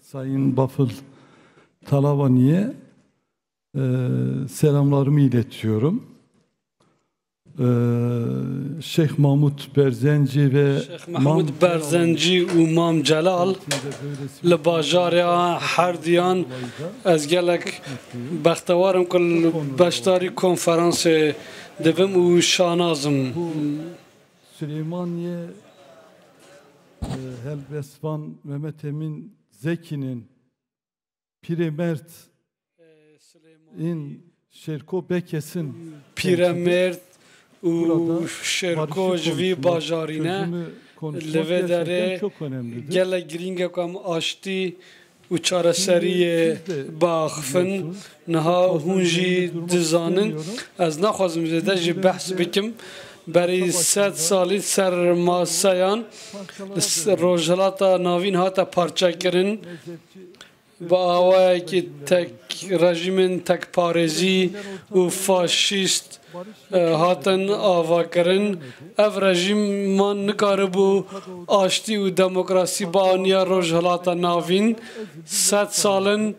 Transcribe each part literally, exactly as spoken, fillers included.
Sayın Bafıl Talavani'ye e, selamlarımı iletiyorum. E, Şeyh Mahmut Berzenci ve Şêx Mehmûd Berzencî û Mam Celal li bajarê Herdiyan, ez gelek bextewar im ku li beşdarî konferansê dibim û şanaz im. Süleymaniye e, Helbestvan Mehmet Emin Zeki'nin Piremert in Şerko Bekes'in Pîremêrd û Şêrko ji vî bajarî ne. Li vê derê gelek girîng e ku em aştî û çareseriyê biaxifin. Niha hûn jî dizanin, ez naxwazim zêde jî behs bikim. Berî sed salî ser maseyan li s-, Rojhilata Navîn hate parçekirin. Bi awayekî tek, rejîmên tekparêzî û faşîst, e, hatin avakirin. Ev rejîman nikaribû aştî û demokrasî bianiya Rojhilata Navîn. Sed sal in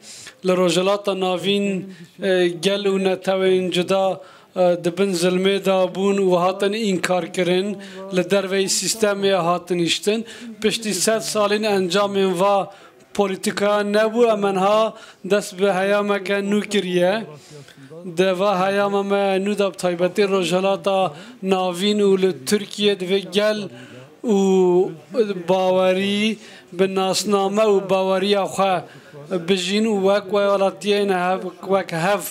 li Rojhilata Navîn, e, gel û netewên cuda, e, di bin zilmê de bûn û hatin înkarkirin, li derveyî sîstemê hatin hiştin. Piştî sed salîn encamên va polîtîkaya nebû, em niha dest bi heyameke nû kiriye. Di va heyama me nû de bi taybetî Rojhilata Navîn û li Tirkiye divê gel û bawerî bi nasname û baweriya xwe bijîn û wek welatiyên hev, wek hev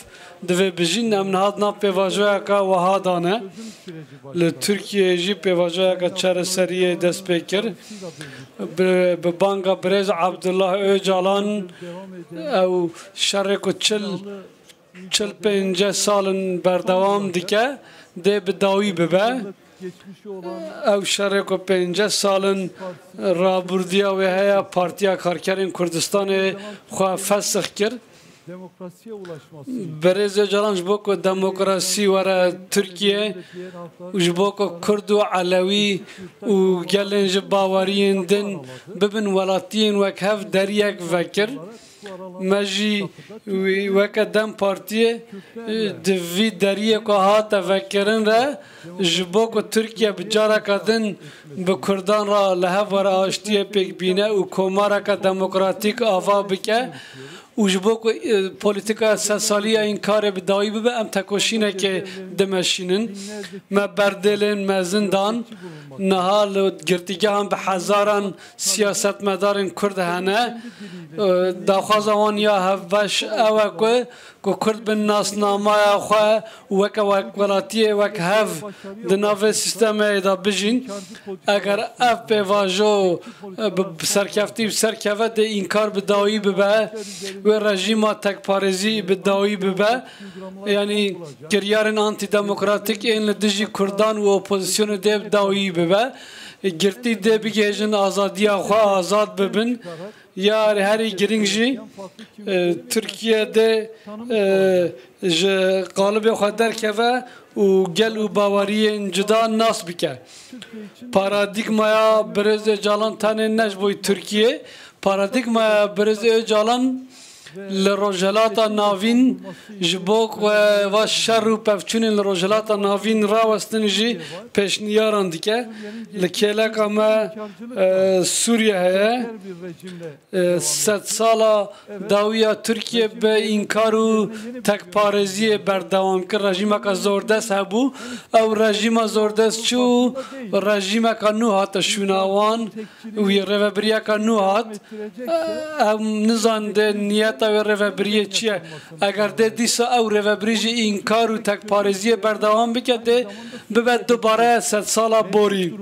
divê bijîn. Em niha di nav pêvajoyeke wiha de ne. Li Tirkiyeyê jî pêvajoyeke çareseriyê dest pê kir. Bi, bi banga birêz Abdullah Ocalan, ew şerê ku çil, çil pênce sal in berdewam dike, dê bi dawî bibe. Ew şerê ku pênce sal in rabûrdiya wê heye, Partiya Karkerên Kurdistanê xwe fesix kir. Berêz Ocalan ji bo ku demokrasî were Tirkiye û ji bo ku Kurd û Elewî û gelên ji baweriyên din bibin welatiyên wek hev deriyek vekir. Me jî wî weke DEM Partiyê, e, di vî deriyê ku hate vekirin re, ji bo ku Tirkiye bi careke din bi Kurdan re li hev were aştiyê pêk bîne û komareke demokratîk ava bike û ji bo ku, e, polîtîkaya sed salî ya înkarê bi dawî bibe, em tekoşînekê dimeşînin. Me berdêlên mezin dan, niha li girtîgehan bi hezaran siyasetmedarên Kurd hene. E, daxwaza wan ya hevbeş ew e ku, ku Kurd bi nasnamaya xwe û weke wekwelatiyê wek hev di nav vê sîstemê de bijîn. Eger ev pêvajo, e, bi, bi serkeftî bi ser keve, dê înkar bi dawî bibe, wê rejîma tekparêzî bi dawî bibe. Yanî kiryarên antîdemokratîk ên li dijî Kurdan û opozîsyonê dê bi dawî bibe. Girtî dê bigihêjin azadiya xwe, azad bibin. Ya herî girîng jî, e, Tirkiye dê, e, ji qalibê xwe derkeve û gel û baweriyên cuda nas bike. Paradîgmaya Birêz Ocalan tenê ne ji bo Tirkiye, paradîgmaya Birêz Ocalan li Rojhilata Navîn ji bo ku va şer û pevçûnên li Rojhilata Navîn rawestin jî pêşniyaran dike. Li kêleka me, e, Sûriye heye. E, sedsala dawiya Tirkiye bi înkar û tekparêziyê berdewam kir. Rejîmeke zordest hebû. Ew rejîma zordest çû, rejîmeke nû hate şûna wan. Wî rêvebiriyeke nû hat. Em nizan dê niyeta wê rêvebiriyê çi ye. Eger dê dîsa ew rêvebirî ji înkar û tekparêziyê berdewam bike, dê bibe dubare sedsala borî.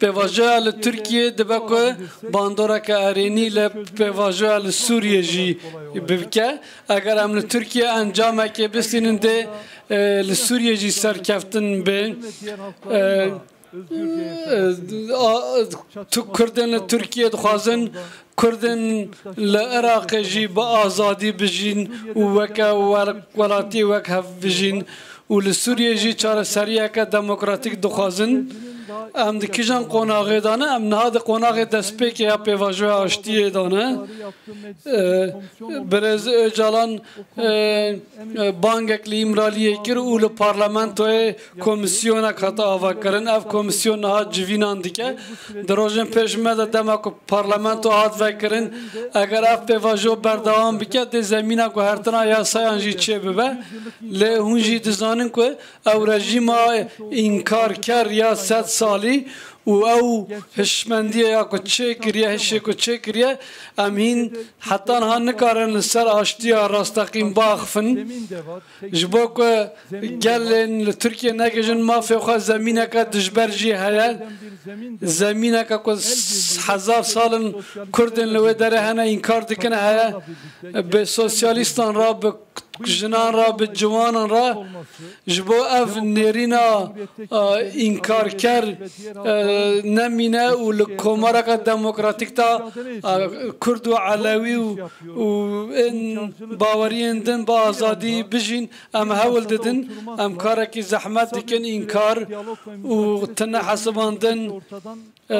Pêvajoya li Tirkiyê dibe ku bandoreke erênî li pêvajoya li Sûriyê jî bike. Eger em li Tirkiyê encamekê bistînin dê, e, li Sûriyê jî serkeftin bê. E, e, a, tu Kurdên li Tirkiyê dixwazin Kurdên li Iraqê jî bi azadî bijîn û weke wel-, welatî wek hev bijîn û li Sûriyê jî çareseriyeke demokratîk dixwazin. Em di kîjan qonaxê de ne? Em niha di qonaxê destpêkê ya pêvajoya aştiyê de ne. E, Birêz Ocalan, e, e, bangek li Îmraliyê kir û li parlamentoyê komisyonek hate avakirin. Ev komisyon niha civînan dike. Di rojên pêş me de dema ku parlamento hat vekirin, eger ev pêvajo berdewam bike, dê zemîna guhertina yasayan jî çêbibe. Lê hûn jî dizanin ku ew rejîma înkarker ya sed salî û ew hişmendiye ya ku çêkiriye, hişê ku çêkiriye, em hîn heta niha nikarin li ser aştiya rasteqîn biaxifin. Ji bo ku gelên li Tirkiye negihîjin mafê xwe, zemîneke dijber jî heye. Zemîneke ku s-, hezar sal in Kurdên li wê derê hene, înkar dikin heye. Bi sosyalîstan re, bi jinan re, bi ciwanan re, ji bo ev nêrîna, e, înkarker, e, nemîne û li komareke demokratîk de, e, Kurd û Elewî û, û ên baweriyên din bi azadî bijîn, em hewl didin, em karekî zehmet dikin, înkar û tune hesibandin, e,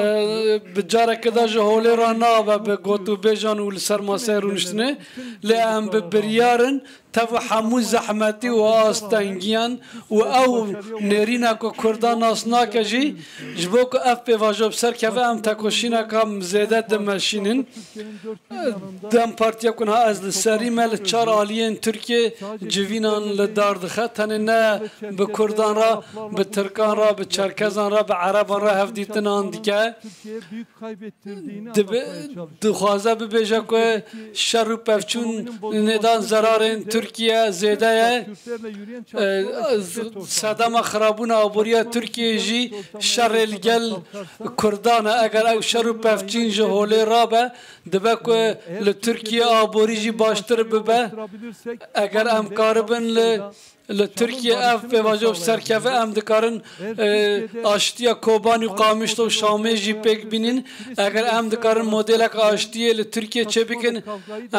bi careke de ji holê re nabe, bi gotûbêjan û li ser maseyê rûniştinê, lê em bi biryar in, tev û hemû zehmetî û astengiyan û ew nêrîna ku Kurdan nas nake jî, ji bo ku ev pêvajo bi ser keve, em tekoşîneka zêde dimeşînin. DEM Partiya ku niha ez li serî me, li çar aliyên Tirkiyê civînan li dar dixe. Tenê ne bi Kurdan re, bi Tirkan re, bi Çerkezan re, bi Ereban re hevdîtinan dike. Dibe-, dixwaze bibêje ku şer û pevçûn nêdan zerarên Tirkiye zêde ye. E, sedema xirabûna aboriya Tirkiye jî şerê li gel Kurdan e. Eger ew şer û pevçîn ji holê rabe, dibe ku li Tirkiye aborî jî baştir bibe. Eger em karibin li, li Tirkiye ev pêvajo bi ser keve, em dikarin, e, aştiya Kobanî û Qamişlo û Şamê jî pêk bînin. Eger em dikarin modelek aştiyê li Tirkiye çêbikin,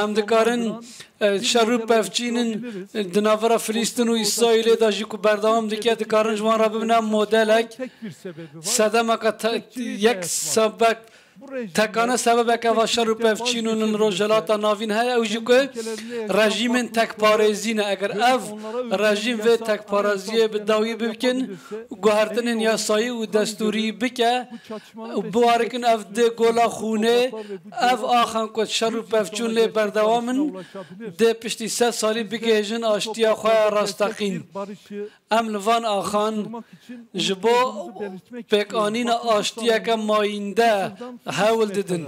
em dikarin, e, şer û pevçînin, e, di navbera Filîstin û Îsraîlê de jî ku berdewam dike, dikarin ji wan re bibine modelek. Sedemeke te-, yek sebek Tekane sebebeke va şer û pevçînûn li Rojhilata Navîn heye, ew jî ku rejîmên tekparêzî ne. Eger ev rejîm vê tekparêziyê bi dawî bikin, guhertinên yasayî û destûrî bike û biwarikin ev di gola xûnê, ev axan ku şer û pevçûn lê berdewam in, dê piştî sed salî bigihêjin aştiya xwe ya rasteqîn. Em li van axan ji bo pêkanîna aştiyeke mayînde hewl didin.